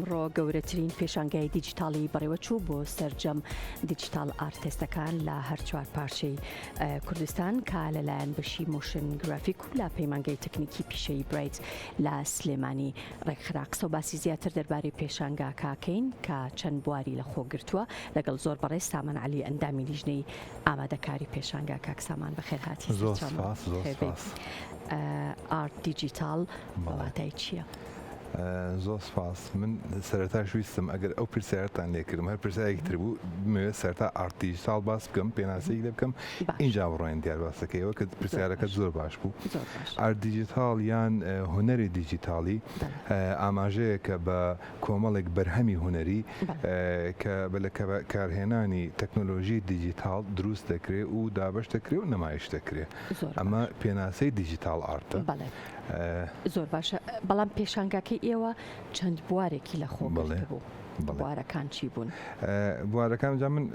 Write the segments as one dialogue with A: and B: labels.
A: ئەمڕۆ گەورەترین پێشانگای دیجیتاڵی بەڕێوەچوو بۆ سەرجەم digital artist ەکان لە هەر چوار پارچەی کوردستان کە لەلایەن بەشی motion graphic و لە پەیمانگای تەکنیکی پیشەیی برایت لە سلێمانی ڕێکخرا. قسە و باسی زیاتر دەربارەی پێشانگاکەکەین کە چەند بواری لە خۆ گرتووە لەگەڵ زۆر بەڕێز سامان عەلی ئەندامی لیژنەی ئامادەکاری پێشانگا. کاک سامان بەخێر هاتی
B: زۆر سپاس زۆر سپاس.
A: ئارت دیجیتاڵ بە واتای چییە؟
B: زۆر سپاس. من سەرەتاش ویستم ئەگەر ئەو پرسیارەتان لێ کردم هەر پرسیارێکی تر بوو بمەوێت سەرەتا ئارت دیجیتاڵ باس بکەم پێناسەیەک لێ بکەم ئینجا بڕۆین دیار باسەکەیەوە کە پرسیارەکەت زۆر باش بوو. ئارت دیجیتاڵ یان هونەری دیجیتاڵی ئاماژەیەکە بە کۆمەڵێک بەرهەمی هونەری کە بە لە کارهێنانی تەکنۆلۆژی دیجیتاڵ دروست دەکرێ و دابەش دەکرێ و نمایش دەکرێ. ئەمە پێناسەی digital art ە.
A: زۆر باشە بەڵام پێشانگاکەی ئێوە چەند بوارێکی لە خۆ گرتبوو؟ بوارەکان چی بوون؟
B: بوارەکان جا من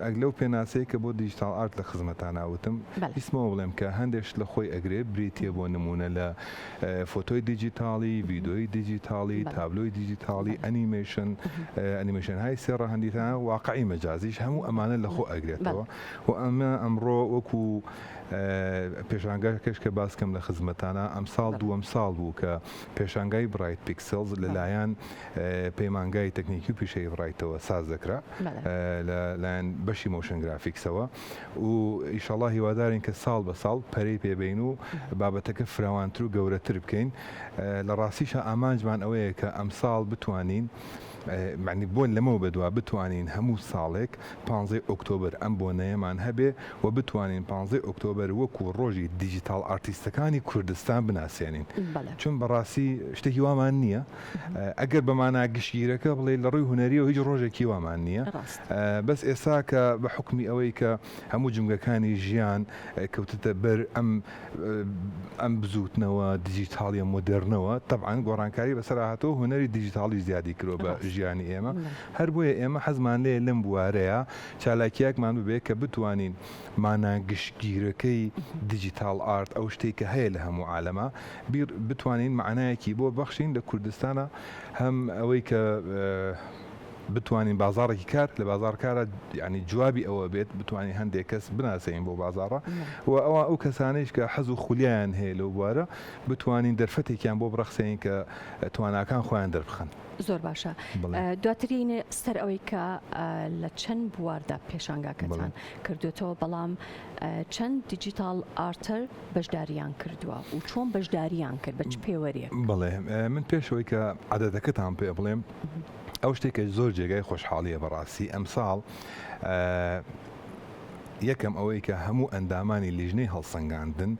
B: ئەگ لەو پێناسەیە کە بۆ digital art لە خزمەتانا وتم ویستمەوە بڵێم کە هەندێک شت لە خۆی ئەگرێ بریتیە بۆ نموونە لە فۆتۆی دیجیتاڵی، ڤیدۆی دیجیتاڵی، تابلۆی دیجیتاڵی، ئەنیمەیشن، ئەنیمەیشنهای سێ ڕەهەندی تەنانەت واقعی مەجازیش هەموو ئەمانە لە خۆ ئەگرێتەوە و ئەمە ئەمڕۆ وەکو پێشانگاکەش کە باس کەم لە خزمەتانا ئەمساڵ دووەم ساڵ بوو کە پێشانگای Bright Pixels لەلایەن پەیمانگای تەکنیکی و پیشەیی بڕایتەوە ساز دەکرا لە لایەن بەشی motion graphics ەوە و ئیشەڵا هیوادارین کە ساڵ بە ساڵ پەرەی پێ بەین و بابەتەکە فراوانتر و گەورەتر بکەین لە ڕاستیشا ئامانجمان ئەوەیە کە ئەمساڵ بتوانین معنی بۆ لەمەو بەدوا بتوانین هەموو ساڵێک پانزەی ئۆکتۆبەر ئەم بۆنەیەمان هەبێ و بتوانین پانزەی ئۆکتۆبەر وەکو ڕۆژی digital artist ەکانی کوردستان بناسێنین چون بەڕاستی شتێکی وامان نییە ئەگەر بە مانا گشتگیرەکە بڵێ لە ڕووی هونەریەوە هیچ ڕۆژێکی وامان نییە بەس ئێستا کە بە حوکمی ئەوەی کە هەموو جومگەکانی ژیان کەوتتە بەر ئەم ئەم بزووتنەوە دیجیتاڵیە مۆدێرنەوە تەبعەن گۆڕانکاری بەسەرا هاتووە هونەری دیجیتاڵیش زیادی کردووە بە ژیانی ئێمە هەر بۆیە ئێمە حەزمان لێیە لەم بوارەیا چالاکییەکمان ببێ کە بتوانین مانا گشتگیرەکەی digital art ئەو شتەی کە هەیە لە هەموو عالەما بیر بتوانین مەعنایەکی بۆ بەخشین لە کوردستانا هەم ئەوەی کە بتوانین بازاڕێکی کار لە بازاڕ کارا یانی جوابی ئەوە بێت بتوانین هەندێک کەس بناسێنین بۆ بازاڕە و ئەوە ئەو کەسانەیش کە حەز و خولیایان هەیە لەو بوارە بتوانین دەرفەتێکیان بۆ بڕەخسێنین کە تواناکان خۆیان دەربخەن.
A: زۆر باشە دواتر یینە سەر ئەوەی کە لە چەند بواردا پێشانگاکەتان کردوێتەوە بەڵام چەند digital artist بەشداریان کردووە و چۆن بەشداریان کرد بە چ پێوەرێک؟
B: بەڵێ من پێشەوەی کە عەدەدەکەتان پێ بڵێم ئەو شتێک کە زۆر جێگای خۆشحاڵیە بەڕاستی ئەمساڵ یەکەم ئەوەی کە هەموو ئەندامانی لیژنەی هەڵسەنگاندن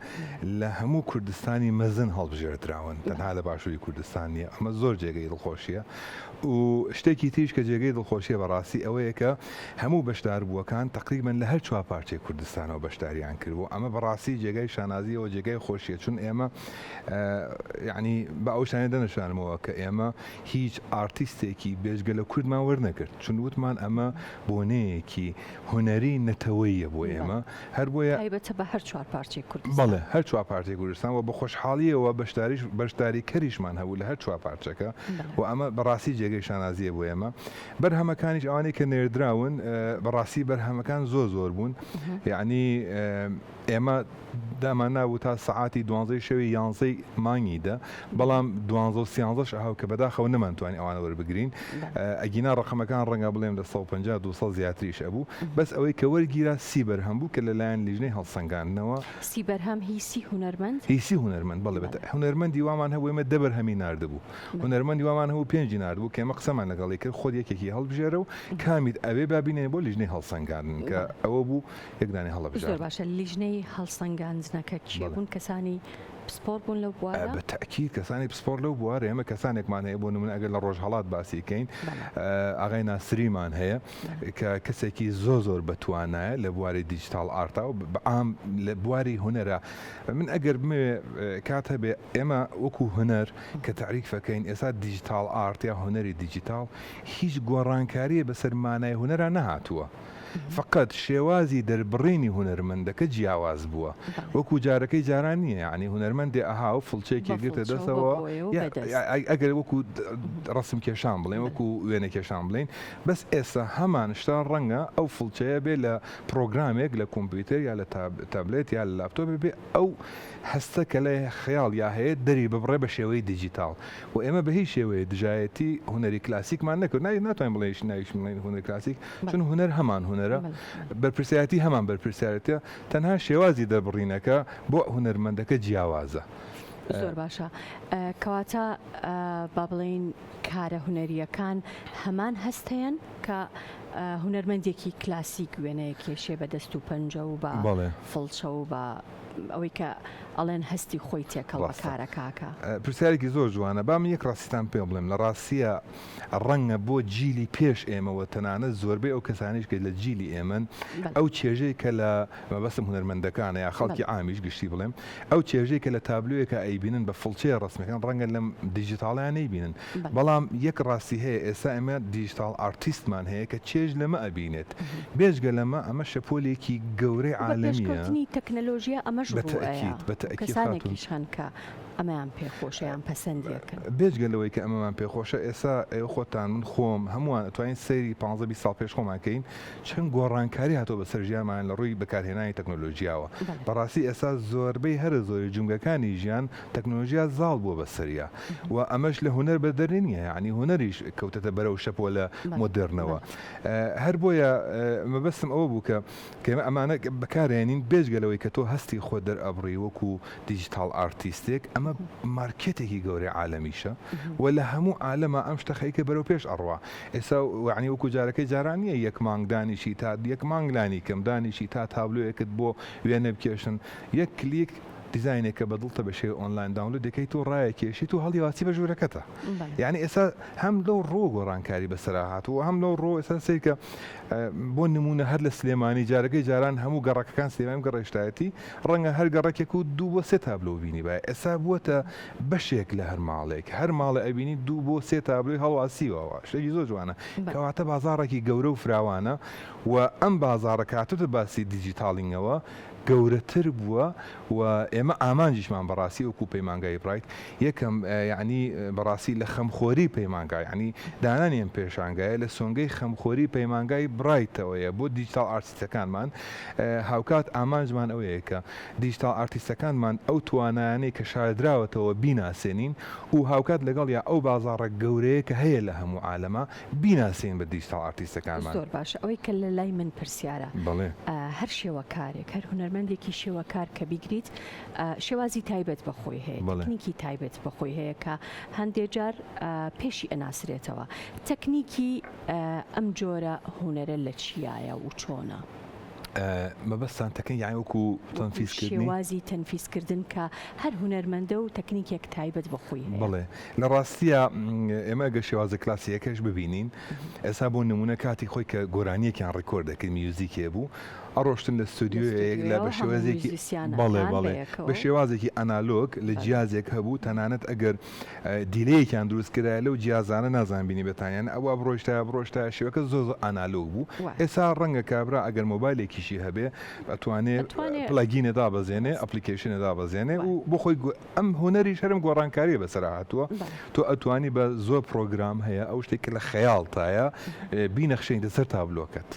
B: لە هەموو کوردستانی مەزن هەڵبژێردراون تەنها لە باشووری کوردستان نییە ئەمە زۆر جێگەی دڵخۆشیە و شتێکی تریش کە جێگەی دڵخۆشیە بەڕاستی ئەوەیە کە هەموو بەشداربووەکان تەقریبەن لە هەر چوار پارچەی کوردستانەوە بەشداریان کردبوو ئەمە بەڕاستی جێگای شانازیەوە جێگای خۆشیە چون ئێمە یعنی بە ئەو شتانە دەنەشانمەوە کە ئێمە هیچ ئارتیستێکی بێجگە لە کوردمان وەرنەگرت چون وتمان ئەمە بۆنەیەکی هونەری نەتەوەییە بۆ ئێمە هەر بۆیە
A: تایبەتە بە هەر چوار پارچەی کوردستان.
B: بەڵێ هەر چوار پارچەی کوردستان و بە خۆشحاڵییەوە بەشداریش بەشداریکەریشمان هەبوو لە هەر چوار پارچەکە و ئەمە بەڕاستی جێگەی شانازییە بۆ ئێمە. بەرهەمەکانیش ئەوانەی کە نێردراون بەڕاستی بەرهەمەکان زۆر زۆر بوون یەعنی ئێمە دامان نابوو تا سەعاتی دوانزەی شەوی یانزەی مانگی دە بەڵام دوانزە و سیانزەش ئەهاو کە بەداخەوە نەمانتوانی ئەوانە وەربگرین ئەگینا ڕەقەمەکان ڕەنگە بڵێم لە 150 200 زیاتریش ئەبوو بەس ئەوەی کە وەرگیرا سی بەرهەم بوو کە لەلایەن لیژنەی هەڵسەنگاندنەوە
A: سی بەرهەم هی سی هونەرمەند؟
B: هی سی هونەرمەند بەڵێ بەتە هونەرمەندی وامان هەبوو ئێمە دە بەرهەمی ناردبوو هونەرمەندی وامان هەبوو پێنجی ناردبوو کە ئێمە قسەمان لەگەڵی کرد خۆت یەکێکی هەڵبژێرە و کامیت ئەوێ با بینێنین بۆ لیژنەی هەڵسەنگاندن کە ئەوە بوو یەک دانەی هەڵەبژارد.
A: زۆر باشە لیژنەی هەڵسەنگاندنەکە کێ بوون کەسانی پسپۆڕ بوون لەو بوارە؟
B: بە تەئکید کەسانی پسپۆڕ لەو بوارە ئێمە کەسانێکمان هەیە بۆ نمونە ئەگەر لە ڕۆژهەڵات باسی کەین ئاغای ناسریمان هەیە کە کەسێکی زۆر زۆر بەتوانایە لە بواری digital art ا و بە عام لە بواری هونەرە من ئەگەر بمەوێ کات هەبێ ئێمە وەکو هونەر کە تەعریفەکەین ئێستا digital art یا هونەری دیجیتاڵ هیچ گۆڕانکاریە بەسەر مانای هونەرا نەهاتووە. فەقەت شێوازی دەربڕینی هونەرمەندەکە جیاواز بووە وەکو جارەکەی جاران نییە یانی هونەرمەندێ ئەها و فڵچەیەکی گرتە دەستەوە ئەگەر وەکو ڕەسم کێشان بڵێن وەکو وێنە کێشان بڵێن بەس ئێستا هەمان شتە ڕەنگە ئەو فڵچەیە بێ لە پرۆگرامێک لە کۆمپیوتەر یا لە تابلێت یا لە لاپتۆپ بێ ئەو هەستە کە لە خەیاڵیا هەیە دەری ببڕێ بە شێوەی دیجیتاڵ و ئێمە بە هیچ شێوەیە دژایەتی هونەری کلاسیکمان نەکرد ناوی ناتوانین بڵێین ناویش بڵێین هونەری کلاسیک چون هونەر هەمان هونەرە بەرپرسیارەتی هەمان بەرپرسیارەتیە تەنها شێوازی دەربڕینەکە بۆ هونەرمەندەکە جیاوازە.
A: زۆر باشە کەواتە با بڵێین کارە هونەرییەکان هەمان هەست هەیەن کە هونەرمەندێکی کلاسیک وێنەیە کێشێ بە دەست و پەنجە و بە فڵچە و بە ئەوەی کە ئەڵێن هەستی خۆی تێکەڵ بە کارەکە.
B: پرسیارێکی زۆر جوانە با من یەک ڕاستیتان پێ بڵێم لە ڕاستییا ڕەنگە بۆ جیلی پێش ئێمە و تەنانەت زۆربەی ئەو کەسانەیش کە لە جیلی ئێمەن ئەو چێژەی کە لە مەبەستم هونەرمەندەکانە یا خەڵکی عامیش گشتی بڵێم ئەو چێژەی کە لە تابلۆیەکا ئەیبینن بە فڵچەیە ڕەسمەکان ڕەنگە لەم دیجیتاڵەیا نەیبینن بەڵام یەک ڕاستی هەیە ئێستا ئێمە digital artist مان هەیە کە چێژ لەمە ئەبینێت بێجگە لەمە ئەمە شەپۆلێکی گەورەی
A: بە
B: عالەمیە.
A: پێشکەوتنی تەکنەلۆژیا ئەمەش
B: بە
A: ڕوو ئەیا
B: تەئکید بە
A: و
B: تەئکید خاتوون.
A: کەسانێکیش هەن کە ئەمەیان پێ خۆشە یان پەسەندی ئەکەن.
B: بێجگە لەوەی کە ئەمەمان پێ خۆشە ئێستا ئێوە خۆتان من خۆم هەمووان ئەتوانین سەیری پانزە 20 ساڵ پێش خۆمان کەین چەند گۆڕانکاری هاتووە بەسەر ژیانمان لە ڕووی بەکارهێنانی تەکنۆلۆژیاوە. بەڕاستی ئێستا زۆربەی هەرە زۆری جومگەکانی ژیان تەکنۆلۆژیا زاڵ بووە بەسەریا و ئەمەش لە هونەر بەدەر نییە یانی هونەریش کەوتەتە بەرەو شەپۆلە مۆدێرنەوە. هەر بۆیە مەبەستم ئەوە بوو کە کە ئێمە ئەمانە بەکارێنین بێجگە لەوەی کە تۆ هەستی خۆت دەرئەبڕی وەکو digital artist ێک ئەمە مارکێتێکی گەورەی عالەمیشە و لە هەموو عالەما ئەم شتە خەریکە بەرەو پێش ئەڕوا. ئێستا یەعنی وەکو جارەکەی جاران نییە یەک مانگ دانیشی تا یەک مانگ لانی کەم دانیشی تا تابلۆیەکت بۆ وێنە بکێشن یەک کلیک دیزاینێک کە بە دڵتە بە شێوەی ئۆنلاین download دەکەیت و ڕایەکێشیت و هەڵیواسی بە ژوورەکەتە یعنی ئێستا هەم لەو ڕۆ گۆڕانکاری بەسەرا هاتووە هەم لەو ڕۆ ئێستا سەیرکە بۆ نمونە هەر لە سلێمانی جارەکەی جاران هەموو گەڕەکەکان سلێمانی گەڕێشتایەتی ڕەنگە هەر گەڕەکێک و دوو بۆ سێ تابلۆ بینی بە ئێستا بووەتە بەشێک لە هەر ماڵێک، هەر ماڵێ ئەبینی دوو بۆ سێ تابلۆی هەڵواسیوە، شتێکی زۆر جوانە، کەواتە بازاڕێکی گەورە و فراوانە و ئەم بازاڕە کە هاتۆتە باسی digitalling ەوە گەورەتر بووە و ئێمە ئامانجیشمان بەڕاستی وەکو پەیمانگای برایت یەکەم یەعنی بەڕاستی لە خەمخۆری پەیمانگا یەعنی دانانی ئەم پێشانگایە لە سۆنگەی خەمخۆری پەیمانگای برایتەوەیە بۆ digital artist ەکانمان هاوکات ئامانجمان ئەوەیە کە digital artist ەکانمان ئەو توانایانەی کە شاردراوەتەوە بیناسێنین و هاوکات لەگەڵیا ئەو بازاڕە گەورەیە کە هەیە لە هەموو عالەما بیناسێنین بە digital artist ەکانمان.
A: زۆر باشە ئەوەی کە لە لای من پرسیارە
B: بەڵێ.
A: هەر شێوەکارێک هەر هونەرمەندێکی شێوەکار کە بیگریت شێوازی تایبەت بە خۆی هەیە
B: بەڵێ.
A: تەکنیکی تایبەت بە خۆی هەیە کە هەندێ جار پێشی ئەناسرێتەوە تەکنیکی ئەم جۆرە هونەرە لە چیایە و چۆنە؟
B: مەبەستان تەکنیک یانی وەکو تەنفیز کردنی؟
A: شێوازی تەنفیز کردن کە هەر هونەرمەندە و تەکنیکێک تایبەت بە خۆی هەیە.
B: بەڵێ لە ڕاستیا ئێمە ئەگەر شێوازە کلاسیکەکەش ببینین ئێستا بۆ نموونە کاتی خۆی کە گۆرانییەکیان record دەکرد میوزیکێ بوو ئەڕۆشتن لە ستۆدیۆیەک لە بە شێوازێکی بەڵێ بەڵێ بە شێوازێکی ئەنالۆگ لە جیازێک هەبوو تەنانەت ئەگەر delay ەکیان دروست کرایە لەو جیازانە نازانم بینیبێتان یان ئەوە بڕۆیشتایە بڕۆشتایە شێوەکە زۆر زۆر ئانالۆگ بوو ئێستا ڕەنگە کابرا ئەگەر مۆبایلێکیشی هەبێ ئەتوانێ plugin ە دابەزێنێ application ە دابەزێنێ و بۆ خۆی ئەم هونەریش هەرم گۆڕانکاریە بەسەر هاتووە تۆ ئەتوانی بە زۆر پرۆگرام هەیە ئەو شتێک کە لە خەیاڵتایە بینەخشێنیتە سەر تابلۆکەت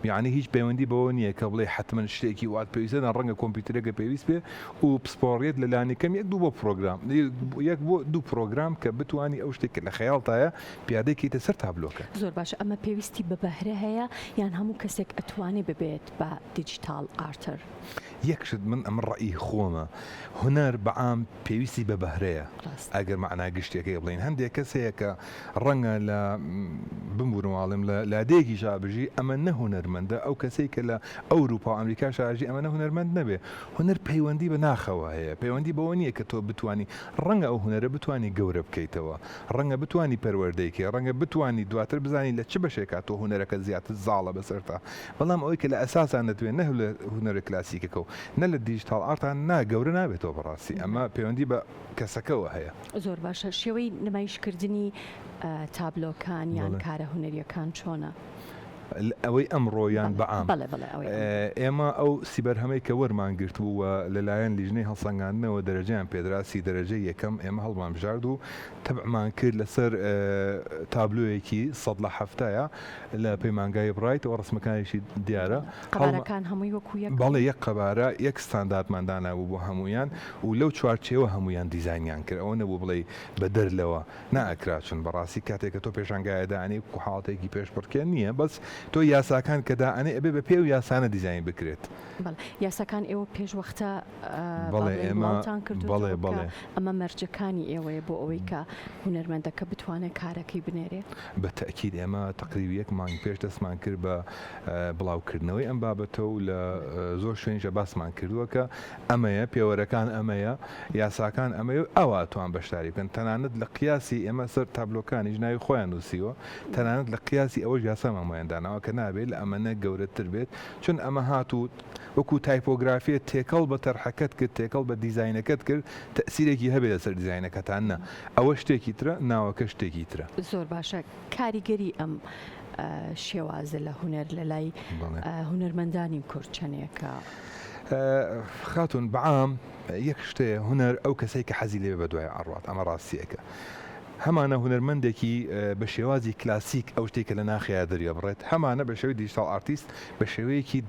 B: یعنی هیچ پەیوەندی بەوە نییە کە بڵێ حتمما شتێکی وات پێویستە ڕەنگە کۆمپیوتەرەکە پێویست بێ و پسپۆڕیت لە لانیکەم یەک دوو بۆ پرۆگرام یەک بۆ دوو پرۆگرام کە بتوانی ئەو شتێک کە لە خەیاڵتایە پیادەی کەیتە سەر تابلۆکە.
A: زۆر باشە ئەمە پێویستی بە بەهرە هەیە یان هەموو کەسێک ئەتوانێ ببێت بە digital artist؟
B: یەک شت من ئەمە ڕەئی خۆمە هونەر بە عام پێویستی بە بەهرەیە ئەگەر مەعنا گشتیەکەی بڵێین هەندێک کەس هەیە کە ڕەنگە لە بمبورن واڵێم لە لادێیەکیشا بژی ئەمە نە هونەرمەندە ئەو کەسەی کە لە ئەوروپا و ئەمریکاشا ئەژی ئەمە نە هونەرمەند نەبێ هونەر پەیوەندی بە ناخەوە هەیە، پەیوەندی بەوە نییە کە تۆ بتوانی، ڕەنگە ئەو هونەرە بتوانی گەورە بکەیتەوە، ڕەنگە بتوانی پەروەردەی کەی، ڕەنگە بتوانی دواتر بزانی لە چ بەشێکا تۆ هونەرەکە زیاتر زاڵە بەسەرتا، بەڵام ئەوەی کە لە ئەساسا نەتوێ نە لە هونەرە کلاسیکەکە و نە لە digital art ا نا گەورە نابێتەوە بەڕاستی ئەمە پەیوەندی بە کەسەکەوە هەیە.
A: زۆر باشە شێوەی نمایشکردنی تابلۆکان یان کارە هونەریەکان چۆنە؟
B: ئەوەی ئەمڕۆ یان
A: بەڵێ
B: بە عام؟
A: بەڵێ بەڵێ ئەوەی ئەمڕۆ.
B: ئێمە ئەو سی بەرهەمەی کە وەرمان گرتبوو و لە لایەن لیژنەی هەڵسەنگاندنەوە دەرەجەیان پێدرا سی دەرەجەی یەکەم ئێمە هەڵمان بژارد و تەبعمان کرد لەسەر تابلۆیەکی سەد لە حەفتایە لە پەیمانگای بڕایت و ڕەسمەکانیشی دیارە.
A: قەبارەکان هەمووی وەکو یەک بوون؟
B: بەڵێ یەک قەبارە یەک ستانداردمان دانابوو بۆ هەموویان و لەو چوارچێوە هەموویان دیزاینیان کرد ئەوە نەبوو بڵێی بەدەر لەوە نا ئەکرا چون بەڕاستی کاتێک کە تۆ پێشانگایە دائەنێی وەکو حاڵەتێکی پێشبڕکێ نییە بەس تۆ یاساکان کە دائەنێی ئەبێ بە پێی ئەو یاسانە دیزاین بکرێت.
A: بەڵێ یاساکان ئێوە پێش وەختە با
B: بەڵێ
A: بڵێین
B: ئێمە
A: بڵاوتان
B: بەڵێ
A: کردۆتەوە کە
B: بەڵێ.
A: ئەمە مەرجەکانی ئێوەیە بۆ ئەوەی کە هونەرمەندەکە بتوانێت کارەکەی بنێرێ؟
B: بە تەئکید ئێمە تەقریب یەک مانگ پێش دەستمان کرد بە بڵاوکردنەوەی ئەم بابەتە و لە زۆر شوێنیشە باسمان کردووە کە ئەمەیە پێوەرەکان ئەمەیە یاساکان ئەمەیە و ئاوا ئەتوان بەشداری بکەن تەنانەت لە قیاسی ئێمە سەر تابلۆکانیش ناوی خۆیان نووسیوە تەنانەت لە قیاسی ئەوەش یاسامان بۆیان داناوە کە نابێت لە ئەمەنە گەورەتر بێت چون ئەمە هات و وەکو تایپۆگرافیە تێکەڵ بە تەرحەکەت کرد تێکەڵ بە دیزاینەکەت کرد تەئسیرێکی هەبێت لەسەر دیزاینەکەتان نا ئەوە شتێکی ترە ناوەکە شتێکی ترە.
A: زۆر باشە کاریگەری ئەم شێوازە لە هونەر لە لای هونەرمەندانی کورد چەنێکە؟
B: خاتوون بەعام یەک شتێ هونەر ئەو کەسەی کە حەزی لێ بە دوای ئەڕوات ئەمە ڕاستیەکە هەمانە هونەرمەندێکی بە شێوازی کلاسیک ئەو شتێک کە لە ناخەیە دەریەبڕێت هەمانە بە شێوەی digital artist بە شێوەیەکی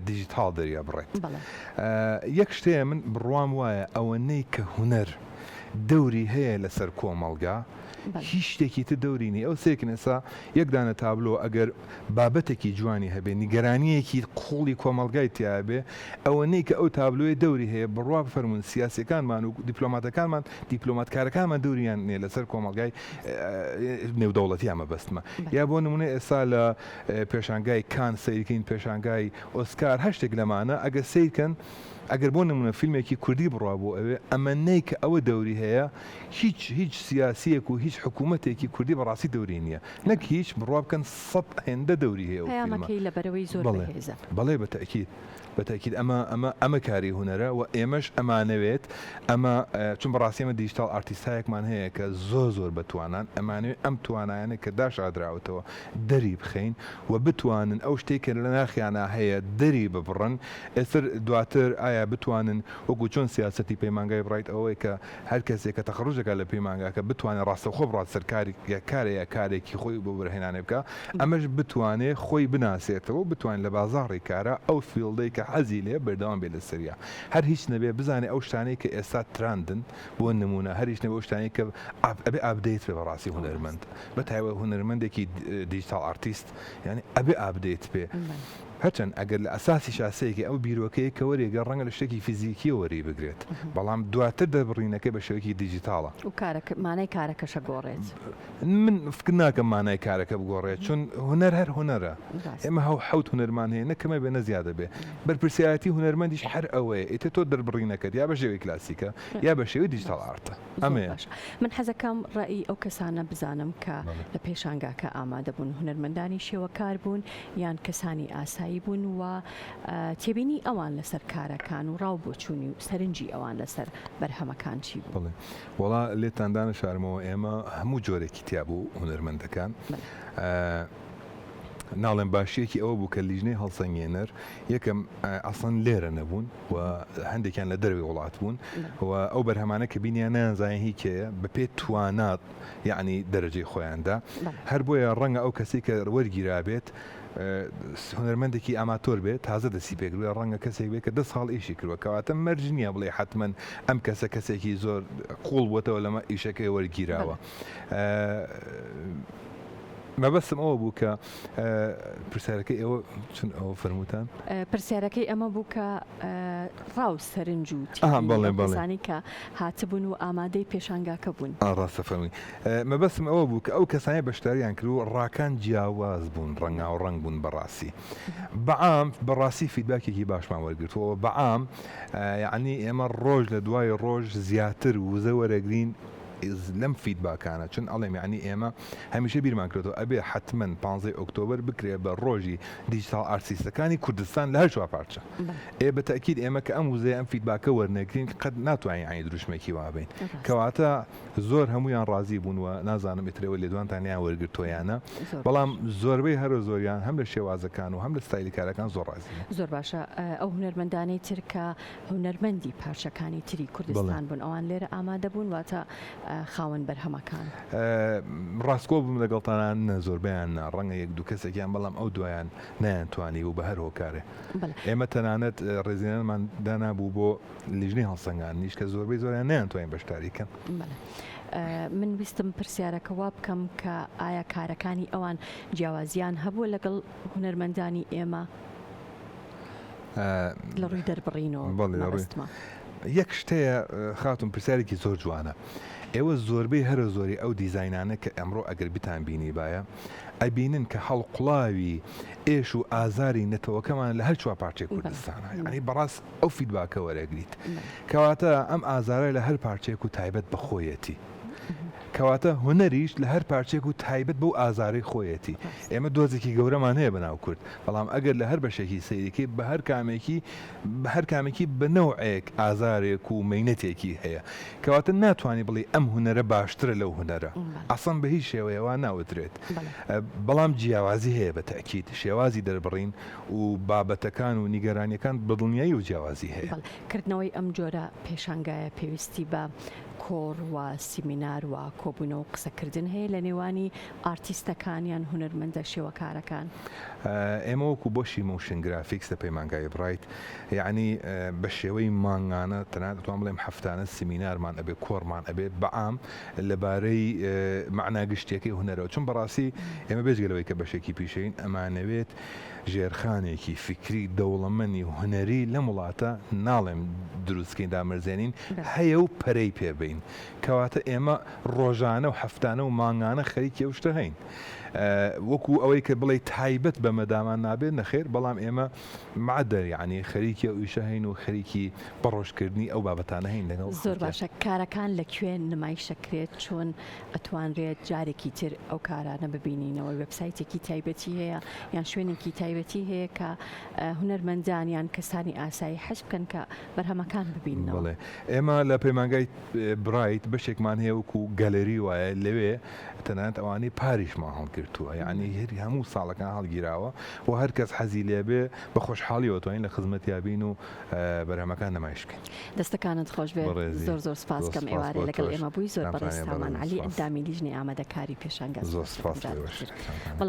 B: دیجیتاڵ دەریەبڕێت یەک شتێ من بڕوام وایە ئەوەنەی کە هونەر دەوری هەیە لەسەر کۆمەڵگا هیچ شتێکی تر دەوری نیە ئەو سەیرکەن ئێستا یەک دانە تابلۆ ئەگەر بابەتێکی جوانی هەبێ نیگەرانیەکی قوڵی کۆمەڵگای تیابێ ئەوەنەی کە ئەو تابلۆیە دەوری هەیە بڕوا بفەرموون سیاسیەکانمان و دیپلۆماتەکانمان دیپلۆماتکارەکانمان دەوریان نیە لەسەر کۆمەڵگای نێودەوڵەتی مەبەستمە یا بۆ نمونە ئێستا لە پێشانگای کان سەیرکەین پێشانگای ئۆسکار هەر شتێک لەمانە ئەگەر سەیرکەن ئەگەر بۆ نمونە فیلمێکی کوردی بڕوا بۆ ئەوێ ئەمەنەی کە ئەوە دەوری هەیە هیچ هیچ سیاسیەک و هیچ حکوومەتێکی کوردی بەڕاستی دەوری نییە نەک هیچ بڕوا بکەن سەد هێندە دەوری هەیە ئەو فیلمە.
A: پەیامەکەی لەبەرەوەی زۆر
B: بەڵێ
A: بەهێزە.
B: بەڵێ بە تەئکید بە تەئکید ئەمە ئەمە ئەمە کاری هونەرە و ئێمەش ئەمانەوێت ئەمە چون بەڕاستی ئێمە digital artist ایەکمان هەیە کە زۆر زۆر بە توانان ئەمانەوێت ئەم توانایانە کە داشاردراوەتەوە دەری بخەین و بتوانن ئەو شتەی کە لە ناخیانا هەیە دەری ببڕن ئێستر دواتر ئایا بتوانن وەکو چۆن سیاسەتی پەیمانگای بڕایت ئەوەیە کە هەر کەسێک کە تەخەروج دەکات لە پەیمانگاکە بتوانێت ڕاستەوخۆ بڕوات سەر کاری یا کارێ یا کارێکی خۆی بۆ بەرهێنانێ بکا ئەمەش بتوانێ خۆی بناسێتەوە و بتوانێت لە بازاڕی کارا ئەو field ەی کە حەزی لێیە بەردەوام بێت لەسەریا هەر هیچ نەبێ بزانێ ئەو شتانەی کە ئێستا trend ن بۆ نموونە هەر هیچ نەبێ ئەو شتانەی کە ئەبێ update بێ بەڕاستی هونەرمەند بە تایبەت هونەرمەندێکی digital artist یانی ئەبێ update بێ. هەرچەند ئەگەر لە ئەساسیشا سەیرکەی ئەو بیرۆکەیە کە وەریگرێت ڕەنگە لە شتێکی فیزیکییەوە وەری بگرێت، بەڵام دواتر دەربڕینەکەی بە شێوەیەکی دیجیتاڵە.
A: و کارەکە، مانای کارەکەش ئەگۆڕێت.
B: من فکر ناکەم مانای کارەکە بگۆڕێت، چون هونەر هەر هونەرە. ئێمە حەوت هونەرمان هەیە، نە کەمە بێ نە زیادە بێ. بەرپرسیارەتی هونەرمەندیش هەر ئەوەیە، ئیتر تۆ دەربڕینەکەت یا بە شێوەی کلاسیکە یا بە شێوەی digital art ە.
A: ئەمەیە. باشە من حەزەکەم ڕەئی ئەو کەسانە بزانم کە لە پێشانگاکە ئامادە بوون، هونەرمەندانی شێوەکار بوون یان کەسانی ئاسایی بوون و تێبینی ئەوان لەسەر کارەکان و ڕاو بۆچوونی و سەرنجی ئەوان لەسەر بەرهەمەکان چی بوو؟
B: بەڵێ وەڵا لێتان دانەشارمەوە ئێمە هەموو جۆرێکی تیا بوو هونەرمەندەکان ناڵێم باشیەکی ئەوە بوو کە لیژنەی هەڵسەنگێنەر یەکەم ئەسڵەن لێرە نەبوون و هەندێکیان لە دەرەوەی وڵات بوون و ئەو بەرهەمانە کە بینیان نەیانزانی هی کێیە بەپێ توانات یەعنی دەرەجەی خۆیاندا هەر بۆیە ڕەنگە ئەو کەسەی کە وەرگیرابێت هونەرمەندێکی ئاماتۆر بێت تازە دەستی پێکردوە ڕەنگە کەسێک بێت کە دە ساڵ ئیشی کردوە کەواتە مەرج نییە بڵێ حتمما ئەم کەسە کەسێکی زۆر قوڵ بووەتەوە لەمە ئیشەکەی وەرگیراوە مەبەستم ئەوە بوو کە پرسیارەکەی ئێوە چون ئەوە فەرمووتان؟
A: پرسیارەکەی ئەمە بوو کە ڕا و سەرنج و تێبینی ئەو کەسانەی کە هاتبوون و ئامادەی پێشانگاکە بوون.
B: ئا ڕاستە فەرمووی. مەبەستم ئەوە بوو کە ئەو کەسانەی بەشداریان کرد و ڕاکان جیاواز بوون، ڕەنگاوڕەنگ بوون بەڕاستی. بەعام بەڕاستی feedback ێکی باشمان وەرگرتووە و بەعام یەعنی ئێمە ڕۆژ لە دوای ڕۆژ زیاتر وزە وەرەگرین. لەم feedback انە چون ئەڵێم یانی ئێمە هەمیشە بیرمان کردەوە ئەبێ حەتمەن پانزەی ئۆکتۆبەر بکرێ بە ڕۆژی دیجیتاڵ ئارتیستەکانی کوردستان لە هەر چوار پارچە ئێ بە تەئکید ئێمە کە ئەم وزەیە ئەم feedback ە وەرنەگرین قەت ناتوانین یانی دروشمێکی وا بەین کەواتە زۆر هەموویان ڕازی بوون و نازانم ئیتر ئێوە لێدوانتان لێیان وەرگرتووە یان نا بەڵام زۆربەی هەرە زۆریان هەم لە شێوازەکان و هەم لە ستایلی کارەکان زۆر ڕازی بوون.
A: زۆر باشە ئەو هونەرمەندانەی تر کە هونەرمەندی پارچەکانی تری کوردستان بوون ئەوان لێرە ئامادە بوون واتە خاوەن بەرهەمەکان؟
B: ڕاستگۆ بم لەگەڵتانا نە زۆربەیان نا ڕەنگە یەک دوو کەسێکیان بەڵام ئەو دوایان نەیانتوانی بوو بە هەر هۆکارێ ئێمە تەنانەت ڕێزلێنانمان دانابوو بۆ لیژنەی هەڵسەنگاندنیش کە زۆربەی زۆریان نەیانتوانی بەشداری کەن.
A: من ویستم پرسیارەکە وا بکەم کە ئایا کارەکانی ئەوان جیاوازیان هەبووە لەگەڵ هونەرمەندانی ئێمە لە ڕووی دەربڕینەوە مەبەستمە.
B: یەک شت هەیە خاتوون پرسیارێکی زۆر جوانە ئێوە زۆربەی هەرە زۆری ئەو دیزاینانە کە ئەمڕۆ ئەگەر بتان بینیبایە ئەبینن کە هەڵقوڵاوی ئێش و ئازاری نەتەوەکەمان لە هەر چوار پارچەی کوردستانە یانی بەڕاست ئەو feedback ە وەرەگریت کەواتە ئەم ئازارە لە هەر پارچەیەک و تایبەت بە خۆیەتی کەواتە هونەریش لە هەر پارچەیەک و تایبەت بەو ئازارەی خۆیەتی ئێمە دۆزێکی گەورەمان هەیە بەناو کورد بەڵام ئەگەر لە هەر بەشێکی سەیریکەی بە هەر کامێکی بە هەر کامێکی بە نەوعێک ئازارێک و مەینەتێکی هەیە کەواتە ناتوانی بڵێی ئەم هونەرە باشترە لەو هونەرە ئەسڵەن بە هیچ شێوەیە وا ناوترێت بەڵام جیاوازی هەیە بە تەئکید شێوازی دەربڕین و بابەتەکان و نیگەرانیەکان بە دڵنیایی و جیاوازی هەیە.
A: کردنەوەی ئەم جۆرە پێشانگایە پێویستی بە کۆڕ و سیمینار و کۆبوونەوە و قسەکردن هەیە لە نێوانی ئارتیستەکان یان هونەرمەندە شێوەکارەکان؟
B: ئێمە وەکو بەشی motion graphics لە پەیمانگای بڕایت یەعنی بە شێوەی مانگانە تەنانەت ئەتوانم بڵێم هەفتانە سیمینارمان ئەبێ کۆڕمان ئەبێ بە عام لەبارەی مەعنا گشتیەکەی هونەرەوە چون بەڕاستی ئێمە بێجگە لەوەی کە بەشێکی پیشەیین ئەمانەوێت ژێرخانێکی فیکری دەوڵەمەنی هونەری لەم وڵاتە ناڵێم دروستکەین دامەرزێنین هەیە و پەرەی پێ بەین کەواتە ئێمە ڕۆژانە و هەفتانە و مانگانە خەریکی ئەو شتە هەین وەکو ئەوەی کە بڵێی تایبەت بەمە دامان نابێت نەخێر بەڵام ئێمە معدە یعنی خەریکی ئەو ئیشە هەین و خەریکی بەڕۆژکردنی ئەو بابەتانە هەین لەگەڵ
A: زۆر باشە کارەکان لە کوێ نمایشەکرێت چۆن ئەتوانرێت جارێکی تر ئەو کارانە ببینینەوە وێبسایتێکی تایبەتی هەیە یان شوێنێکی تایبەتی هەیە کە هونەرمەندان یان کەسانی ئاسایی حەز بکەن کە بەرهەمەکان ببیننەوە؟
B: بەڵێ ئێمە لە پەیمانگای برایت بەشێکمان هەیە وەکو گەلەری وایە لەوێ تەنانەت ئەوانەی پاریشمان هەڵگرتووە یعنی هەر هەموو ساڵەکان هەڵگیراوە و هەر کەس حەزی لێبێ بە خۆشحاڵیەوە توانین لە خزمەتیا بین و بەرهەمەکان نمایش بکەین.
A: دەستەکانت خۆش بێت
B: بەڕێزی
A: زۆر زۆر سپاس
B: زۆر
A: کەم
B: سپاس
A: ئێوارێ
B: بۆ
A: لەگەڵ
B: تۆش
A: ئێمە بووی زۆر بەڕێز
B: سامتان
A: سامان
B: بەڕێزی
A: عەلی
B: سپاس
A: ئەندامی لیژنەی ئامادەکاری پێشانگا
B: زۆر
A: سپاس
B: سپاس
A: دەکەم
B: بۆ
A: جارێکی
B: ئێوەش
A: تر
B: سامتان.
A: بەڵێ.